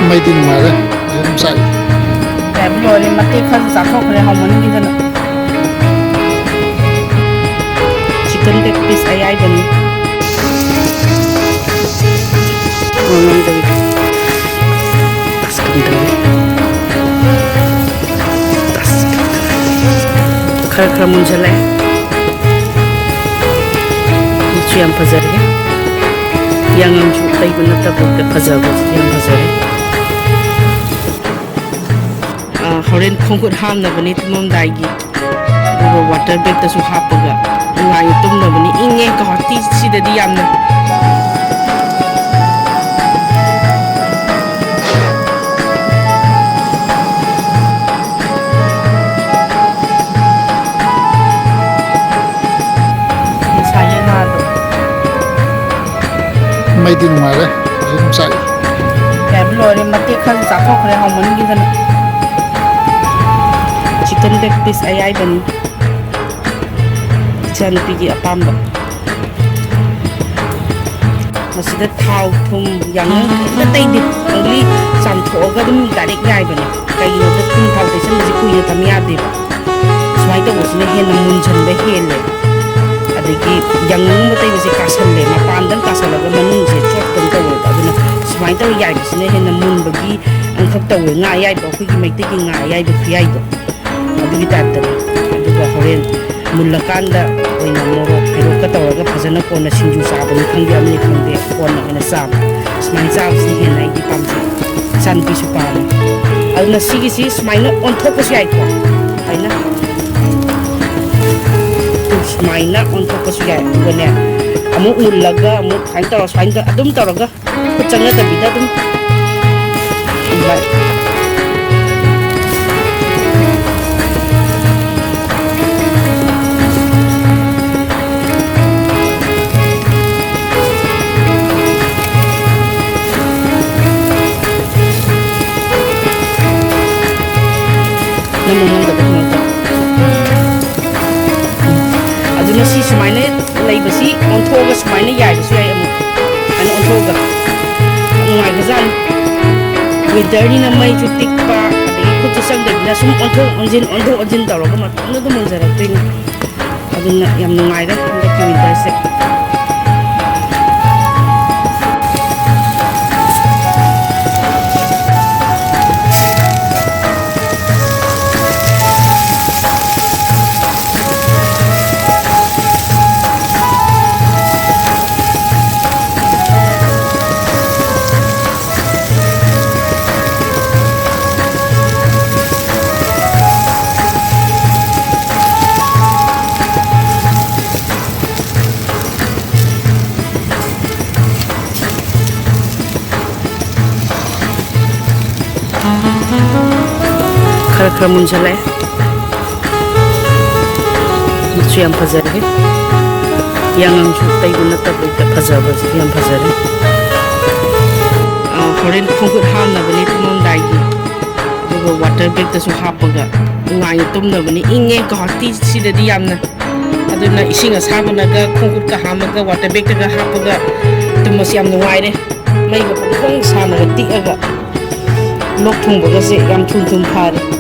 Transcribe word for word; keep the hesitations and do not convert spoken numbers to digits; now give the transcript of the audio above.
ꯃꯩꯗꯤ ꯅꯨꯡꯉꯥꯏꯔꯦ, ꯑꯗꯨꯝ ꯆꯥꯛꯏ꯫ ꯌꯥꯏꯕ ꯂꯣꯏꯔꯦ, ꯃꯇꯦꯛ ꯈꯔꯁꯨ ꯆꯥꯊꯣꯛꯈ꯭ꯔꯦ ꯍꯥꯎꯃꯟꯈꯤꯗꯅ꯫ Chicken leg piece ꯑꯌꯥꯏꯕꯅꯤ꯫ ꯉꯥꯡꯉꯝꯗꯕꯤ꯫ ꯑꯁ, ꯀꯔꯤ ꯇꯧꯔꯦ? ꯑꯁ, ꯈꯔ ꯈꯔ ꯃꯨꯟꯁꯤꯜꯂꯛꯑꯦ꯫ ꯃꯆꯨ ꯌꯥꯝ ꯐꯖꯔꯦ꯫ ꯌꯥꯉꯥꯡꯁꯨ ꯇꯩꯕ ꯅꯠꯇꯕ ꯐꯖꯕꯁꯦ ꯌꯥꯝ ꯐꯖꯔꯦ꯫ ꯑ, ꯍꯣꯔꯦꯟ ꯈꯣꯡꯈꯨꯠ ꯍꯥꯝꯅꯕꯅꯤ ꯇꯨꯝꯃꯝꯗꯥꯏꯒꯤ꯫ ꯑꯗꯨꯒ water bagꯇꯁꯨ ꯍꯥꯞꯄꯒ ꯅꯨꯡꯉꯥꯏꯅ ꯇꯨꯝꯅꯕꯅꯤ꯫ ꯏꯪꯉꯦ ꯒꯧꯍꯥꯇꯤ ꯁꯤꯗꯗꯤ ꯌꯥꯝꯅ꯫ ꯉꯁꯥꯏꯒꯤ ꯉꯥꯗꯣ꯫ ꯃꯩꯗꯤ ꯅꯨꯡꯉꯥꯏꯔꯦ, ꯍꯧꯖꯤꯛ ꯑꯗꯨꯝ ꯆꯥꯛꯏ꯫ ꯌꯥꯏꯕ ꯂꯣꯏꯔꯦ, ꯃꯇꯦꯛ ꯈꯔ ꯆꯥꯊꯣꯛꯈ꯭ꯔꯦ ꯍꯥꯎꯃꯟꯈꯤꯗꯅ꯫ Chicken leg piece ꯑꯌꯥꯏꯕꯅꯤ, ꯏꯆꯥꯅꯨꯄꯤꯒꯤ ꯑꯄꯥꯝꯕ꯫ ꯃꯁꯤꯗ ꯊꯥꯎ, ꯊꯨꯝ, ꯌꯥꯉꯪ ꯀꯩꯝꯇ ꯇꯩꯗꯦ, only ꯆꯥꯝꯊꯣꯛꯑꯒ ꯑꯗꯨꯝ direct ꯌꯥꯏꯕꯅꯦ꯫ ꯀꯩꯒꯤꯅꯣꯗ ꯊꯨꯝ ꯊꯥꯎ ꯇꯩꯁꯟꯕꯁꯦ ꯀꯨꯏꯅ ꯊꯝ ꯌꯥꯗꯦꯕ꯫ ꯁꯨꯃꯥꯏꯅ ꯇꯧꯕꯁꯤꯅ ꯍꯦꯟꯅ ꯃꯨꯟꯁꯤꯟꯕ ꯍꯦꯜꯂꯦ꯫ ꯑꯗꯒꯤ ꯌꯥꯉꯪꯒꯨꯝꯕ ꯇꯩꯕꯁꯦ ꯀꯥꯁꯜꯂꯦ, ꯃꯄꯥꯟꯗꯪ ꯀꯥꯁꯜꯂꯒ ꯃꯅꯨꯡꯁꯦ ꯆꯣꯠꯇꯪ ꯇꯧꯋꯦꯕ꯫ ꯑꯗꯨꯅ ꯁꯨꯃꯥꯏꯅ ꯇꯧꯔ ꯌꯥꯏꯕꯁꯤꯅ ꯍꯦꯟꯅ ꯃꯨꯟꯕꯒꯤ ꯑꯃꯈꯛ ꯇꯧꯋꯦ꯫ ꯉꯥ ꯑꯌꯥꯏꯕ, ꯑꯩꯈꯣꯏꯒꯤ ꯃꯩꯇꯩꯒꯤ ꯉꯥ ꯑꯌꯥꯏꯕ ꯈꯨꯌꯥꯏꯗꯣ, ꯑꯗꯨꯒꯤ typeꯇꯅꯦ꯫ ꯑꯗꯨꯒ ꯍꯣꯔꯦꯟ ꯃꯨꯜꯂꯀꯥꯟꯗ ꯑꯣꯏꯅ ꯃꯣꯔꯣꯛ ꯍꯩꯔꯣꯛꯀ ꯇꯧꯔꯒ ꯐꯖꯅ ꯀꯣꯟꯅ ꯁꯤꯡꯖꯨ ꯆꯥꯕꯅꯤ ꯈꯪꯗꯦ, ꯑꯃꯅꯤ ꯈꯪꯗꯦ, ꯀꯣꯟꯅ ꯑꯣꯏꯅ ꯆꯥꯕ꯫ ꯁꯨꯃꯥꯏꯅ ꯆꯥꯕꯁꯤꯅ ꯍꯦꯟꯅ ꯑꯩꯗꯤ ꯄꯥꯝꯖꯩ, ꯏꯆꯥꯅꯨꯄꯤꯁꯨ ꯄꯥꯝꯃꯦ꯫ ꯑꯗꯨꯅ ꯁꯤꯒꯤꯁꯤ ꯁꯨꯃꯥꯏꯅ ꯑꯣꯟꯊꯣꯛꯄꯁꯨ ꯌꯥꯏꯀꯣ, ꯁꯨꯃꯥꯏꯅ꯫ ꯁꯨꯃꯥꯏꯅ ꯑꯣꯟꯊꯣꯛꯄꯁꯨ ꯌꯥꯏ꯫ ꯑꯗꯨꯒꯅꯦ, ꯑꯃꯨꯛ ꯃꯨꯜꯂꯒ ꯑꯃꯨꯛ ꯁꯨꯃꯥꯏꯅ ꯇꯧꯔ, ꯁꯨꯃꯥꯏꯅ ꯑꯗꯨꯝ ꯇꯧꯔꯒ ꯈꯨꯠ ꯆꯪꯅꯗꯕꯤꯗ ꯑꯗꯨꯝ ꯎꯕ꯫ ꯅꯝꯃꯣ, ꯅꯝꯗꯕ ꯀꯩꯅꯣ ꯇꯧ꯫ ꯎꯝ꯫ ꯑꯗꯨꯅ ꯁꯤ ꯁꯨꯃꯥꯏꯅ ꯂꯩꯕꯁꯤ ꯑꯣꯟꯊꯣꯛꯑꯒ ꯁꯨꯃꯥꯏꯅ ꯌꯥꯏꯕꯁꯨ ꯌꯥꯏ ꯑꯃꯨꯛ꯫ ꯁꯨꯃꯥꯏꯅ ꯑꯣꯟꯊꯣꯛꯑꯒ꯫ ꯌꯥꯝ ꯅꯨꯡꯉꯥꯏꯈ꯭ꯔꯖꯥꯠꯅꯤ꯫ Winterꯅꯤꯅ ꯃꯩꯁꯨ ꯇꯤꯛꯄ, ꯑꯗꯒꯤ ꯈꯨꯠꯁꯨ ꯆꯪꯗꯕꯤꯗ ꯁꯨꯝ ꯑꯣꯟꯊꯣꯛ ꯑꯣꯟꯁꯤꯟ, ꯑꯣꯟꯊꯣꯛ ꯑꯣꯟꯁꯤꯟ ꯇꯧꯔꯒ ꯃꯇꯣꯝꯇ ꯑꯗꯨꯝ ꯃꯨꯟꯖꯔꯛꯇꯣꯏꯅꯤ꯫ ꯑꯗꯨꯅ ꯌꯥꯝ ꯅꯨꯡꯉꯥꯏꯔꯦ ꯍꯟꯗꯛꯀꯤ winterꯁꯦ꯫ ꯈꯔ ꯈꯔ ꯃꯨꯟꯁꯜꯂꯛꯑꯦ꯫ ꯃꯆꯨ ꯌꯥꯝ ꯐꯖꯔꯦ꯫ ꯌꯥꯉꯥꯡꯁꯨ ꯇꯩꯕ ꯅꯠꯇꯕꯤꯗ ꯐꯖꯕꯁꯤꯗꯤ ꯌꯥꯝ ꯐꯖꯔꯦ꯫ ꯑ, ꯍꯣꯔꯦꯟ ꯈꯣꯡꯈꯨꯠ ꯍꯥꯝꯅꯕꯅꯤ ꯇꯨꯝꯃꯝꯗꯥꯏꯒꯤ꯫ ꯑꯗꯨꯒ water bagꯇꯁꯨ ꯍꯥꯞꯄꯒ ꯅꯨꯡꯉꯥꯏꯅ ꯇꯨꯝꯅꯕꯅꯤ꯫ ꯏꯪꯉꯦ ꯒꯨꯋꯥꯍꯥꯇꯤ ꯁꯤꯗꯗꯤ ꯌꯥꯝꯅ꯫ ꯑꯗꯨꯅ ꯏꯁꯤꯡ ꯑꯁꯥꯕꯅꯒ ꯈꯣꯡꯈꯨꯠꯀ ꯍꯥꯝꯃꯒ water bagꯇꯒ ꯍꯥꯞꯄꯒ ꯇꯨꯝꯕꯁꯤ ꯌꯥꯝ ꯅꯨꯡꯉꯥꯏꯔꯦ꯫ ꯃꯩꯒ ꯄꯨꯡꯐꯪ ꯁꯥꯅꯒ ꯇꯤꯛꯑꯒ ꯂꯣꯛ ꯊꯨꯡꯕꯒꯁꯦ ꯌꯥꯝ ꯊꯨꯝ ꯊꯨꯝ ꯐꯔꯦ꯫